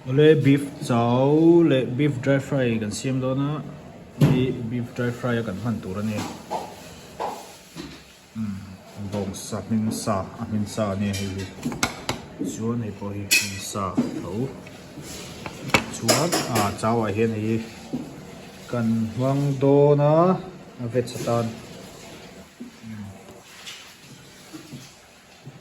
Awle beef chau leh beef dry fry kan siam dawn a, hei beef dry fry a kan hman tur a ni. Bawngsa hmin sa a hmin sa a nia hei hi chuan hei pawh hi hmin sa tho chuan ah chau ah hian hei hi kan hmang dawn a a veg atan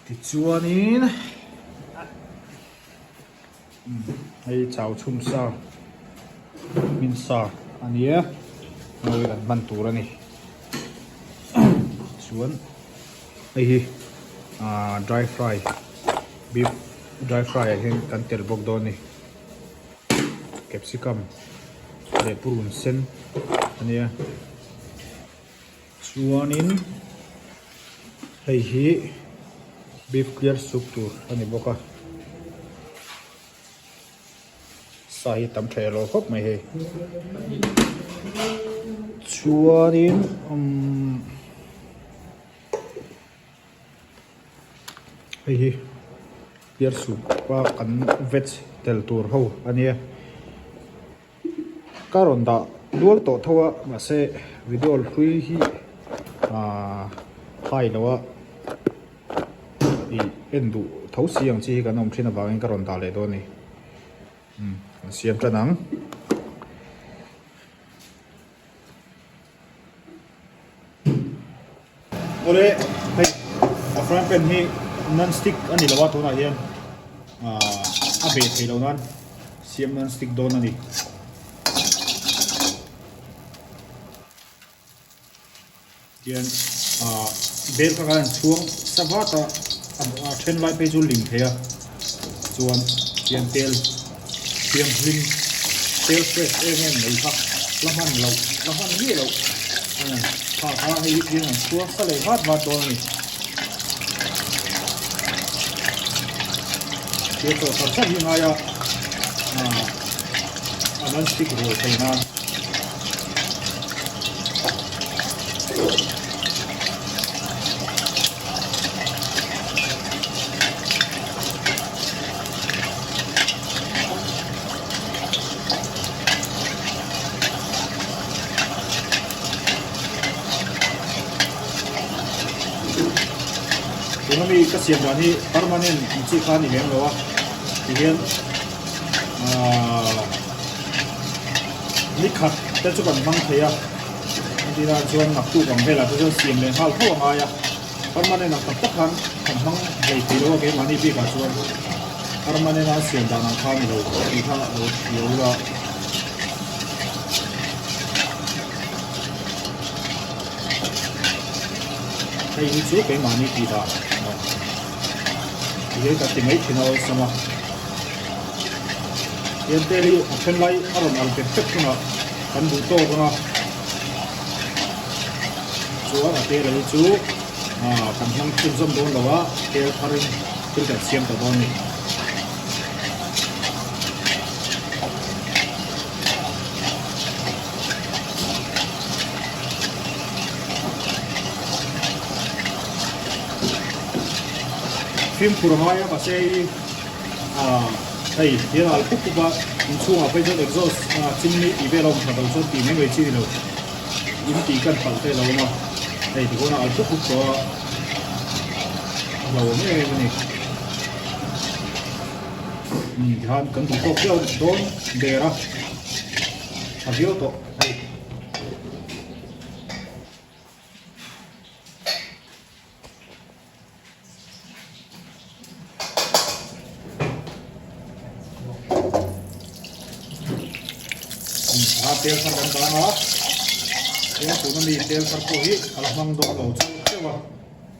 tichuanin Hei chau chhum sa hmin sa a ni a hei kan hman tur a ni chuan hei hi ahh dry fry beef dry fry ah hian kan tel bawk dawn a ni capsicum leh purun sen a nia. Chuanin hei hi beef clear soup tur a ni bawk a, sa hi tam tha elo khawp mai hei. Chuanin umm hei hi clear soup a kan veg tel tur ho a nia. Ka rawn dah dual tawh tho a mahse video hlui hi aaa hai lo a ih en duh tho si ang chi hi kan awm thin avangin ka rawn dah leh dawn a ni umm kan siam tan ang. Awle hei a frying pan hi non stick a ni lo a tunah hian aaa a beh theih loh nan siam non stick dawn a ni. Tihian aaa bel kha khan chhuang sa vat a a then lai phei chu lim thei a chuan tihian tel thianghlim tel fresh em em mai kha la hman loh la hman miah loh kha kha hei hi tihian an chhuang sa leh vat vat dawn a ni. Thil tawh thar thar hi a ngai a aaa a non stick rual thei nan. Tuna mi ka siam dan hi permanent ang chi kha a ni lem lo a tihian aaa ni khat te chu kan hmang thei a entirah chuan naktuk ang velah te chuan siam leh nghal tho a ngai a permanent ang tak tak khan kan hmang hlei thei lo a keimahni bikah chuan permanent a siam dan ang kha a ni lo tih kha lo hria ula. Hei hi chu keimahni tih dan ti hian kan ti mai thin a awlsam a tian tel hi a then lai a rawn al pek pek hunah kan duh tawk ang a chuan a tel hi chu ah kan hmang chhunzawm dawn lo a tel thar in thil kan siam ta dawn a ni. Fimkhur a ngai a mahse hei ah hei hian a al pup pup a inchhungah phei chuan exhaust ah chimney tih vel a awm that loh chuan tih mai mai chi a ni lo in tih kan palh te a lo awm a hei tikhawn a al pup pup tawh a a hlauhawm em em a ni. Umm tikhan kan duh tawk viau dawn der a tha viau tawh hei. A tel thar kan tan a chuan tuna mi tel thar pawh hi a la hmang dawn lo chauh chauh a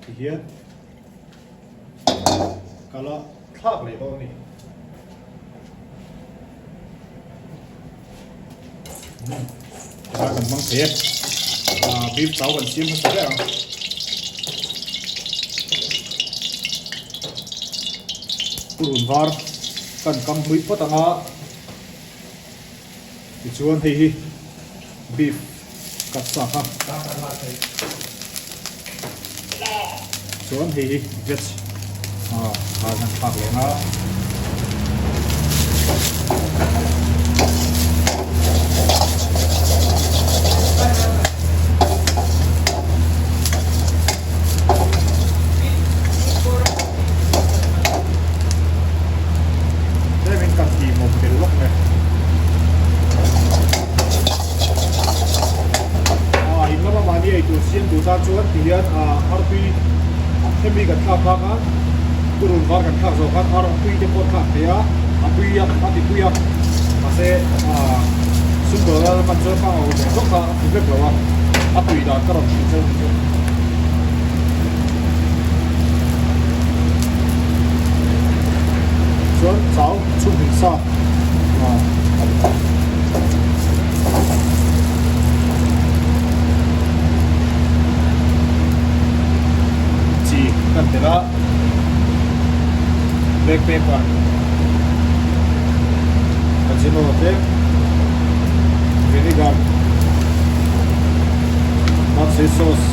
tihian ka la thlak leh dawn a ni. Tikhan kan hmang thei e. Ah beef chau kan siam hmasa ber ang. Purun var kan kam hlui phawt ang a. Tichuan hei hi beef cut sa kha. Chuan hei hi veg ah khan an thlak leh ang a. chang chuan ti hian artui hemi kan thlak hma khan purun var kan thlak zawh khan artui te pawh thlak thei a, a tui a a ti tui a mahse sum dawr a hman chuan pang ho zawng zawng kha a ti vek lo a, a tui dan ka rawn hrilh cheu ni chu. Chuan chau chhum hmin sa Chi kan tel a, black pepper, ajinomoto te, vinegar, dark soy sauce.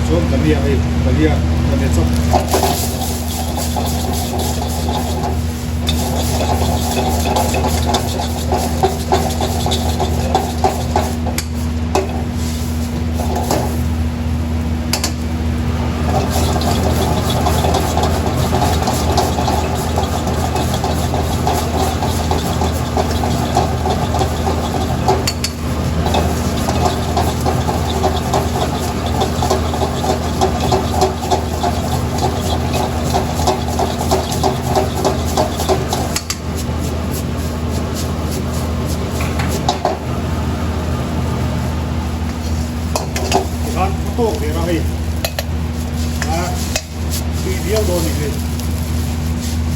Chuan dania hei dania dania chawp Tikhan a tawk der a hei a tui viau dawn a ni hei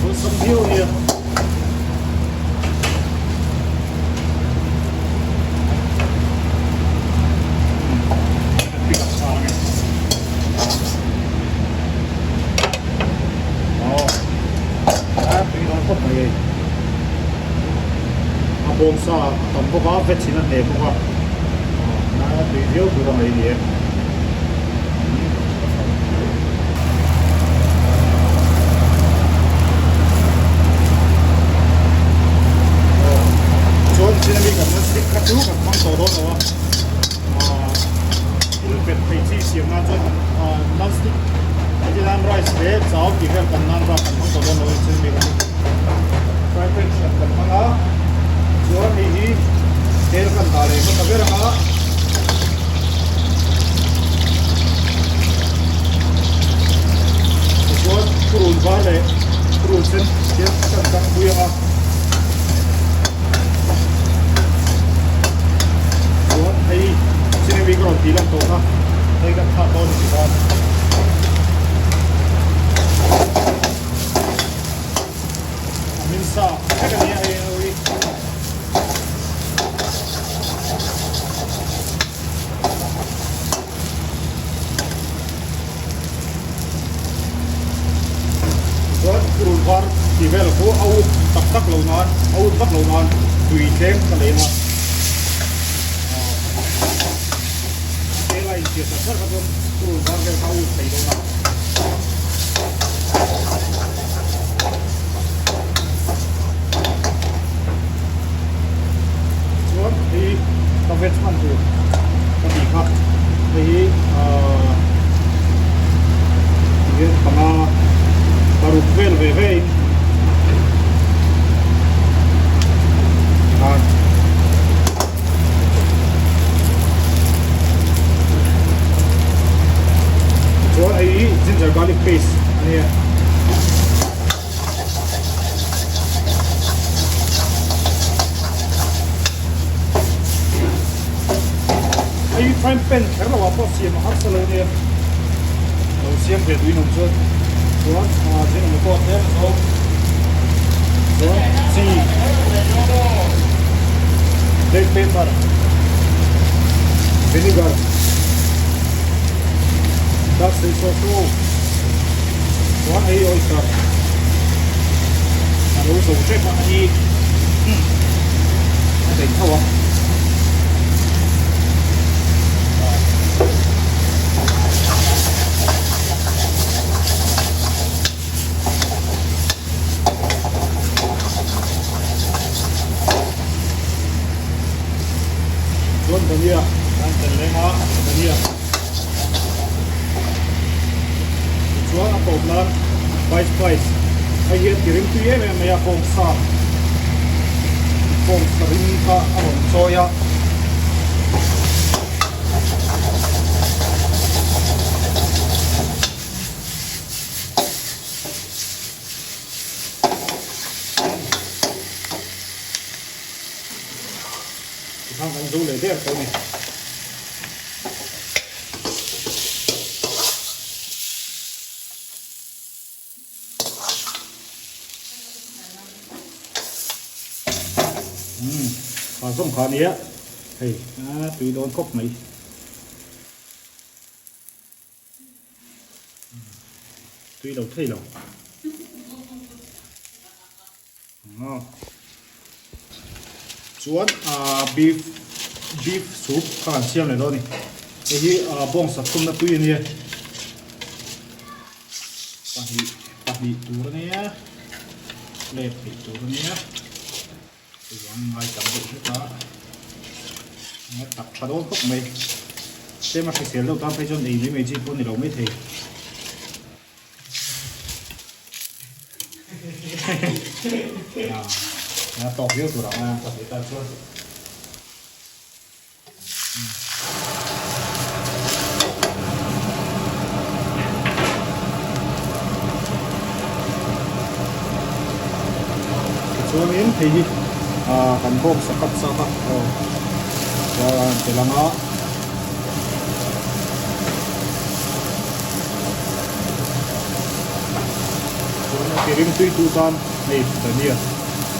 awlsam viau a nia. A bawngsa a tam bawk a veg in a hneh bawk a a tui viau tur a mai ni e. Chuan chin ami kan non stick kha chu kan hmang tawh dawn lo a, thil pet thei chi siam nan chuan non stick heti nan rice leh chau tih vel kan nan bak kan hmang tawh dawn lo a chin ami kan fry pan hran kan hmang a, chuan hei hi tel kan dah leh hmasa ber ang a. Tichuan purun var leh purun sen hian kan kang pui ang a. Chuan hei chinemi ka rawn tih lan tawh kha hei kan thlak dawn a ni tikhan. A hmin sa vek a ni a hei ho hi. Chuan purun var tih vel khu a ut tak tak lo nan a ut vak lo nan tui tlem ka lem a a tel a inchhiar tak tak kha chuan purun var vel kha a ut thei dawn a. Chuan hei ka veg hman tur ka tih kha hei hi ahh tihian panga paruk vel ve ve in tikhan chuan hei hi ginger garlic paste a nia. Hei frying pan kher lo ah pawh siam a harsa lo nia lo siam ve duhin awm chuan chuan ah thil awm pawh a tlem a zawng chuan chi black pepper vinegar dark soy sauce aw. Chuan hei oyster a lo zo tep a hei a daih tho a. Chuan dhania an tel leng a dhania. Tichuan a tawp nan. Five spice hei hi a ti rim tui em em mai a bawngsa bawngsa rim kha a rawn chawi a. Tikhan kan zo leh der tawh a ni. Umm kha zawng kha ania hei a tui dawn khawp mai. Tui lo thei lo. Chuan beef beef soup kha kan siam leh dawn a ni. Hei hi bawngsa thumna tui a nia. Pahnih pahnih tur a nia. Plate hnih tur a nia. Chuvang ngai tam deuh hlek a. A tak tha dawn khawp mai. Tlem a hrisel deuh tan phei chuan ei mai mai chi pawh a ni lo maithei. A tawk viau tur ang a ka tih tan chuan. Tichuanin hei hi kan bawng sakap sa kha aw chuan ti lang a. Chuan a ti rimtui tu tan hei dhania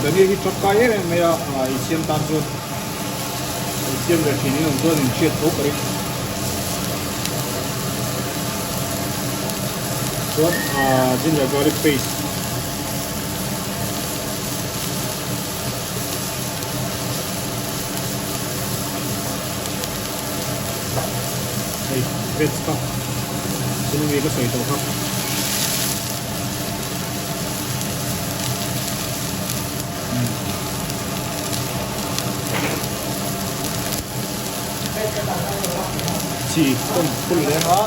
dhania hi tangkai em em mai a i siam tan chuan i siam ve thin in awm chuan in hriat tho ka ring chuan ginger garlic paste Hei veg kha thil mi ka sawi tawh kha. Chi kawn phul leng a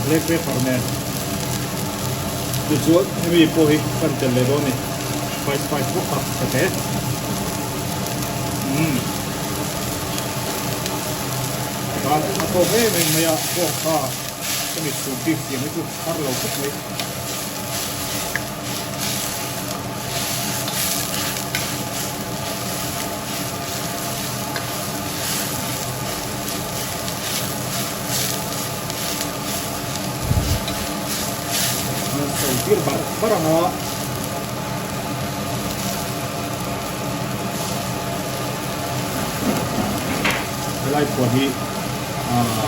black pepper nen tichuan hemi pawh hi kan tel leh dawn a ni spice spice bawk kha chhe hle. Tan a tawk em em mai a, bawng kha hemi chhum bik siam hi chu har lo khawp mai. An sawi tir barh barh ang a. Helai khuan hi ahh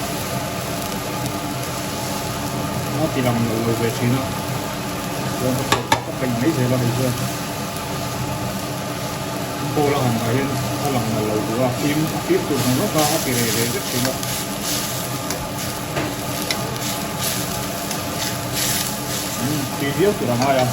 a ti lang lo lo ve thin a chuan ka thawk ka peih mai zel a hei chuan bowl a han dah hian a lang lo lo duh a fim a fim tur hnu lawk a a ti reh ve vek thin a. Tui viau tur a ngai a.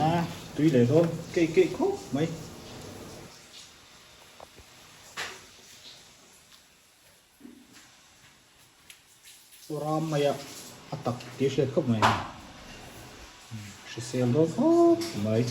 A tui leh dawn keih keih khawp mai. Ram mai a a tak tih a hriat khawp mai. Hrisel dawn khawp mai.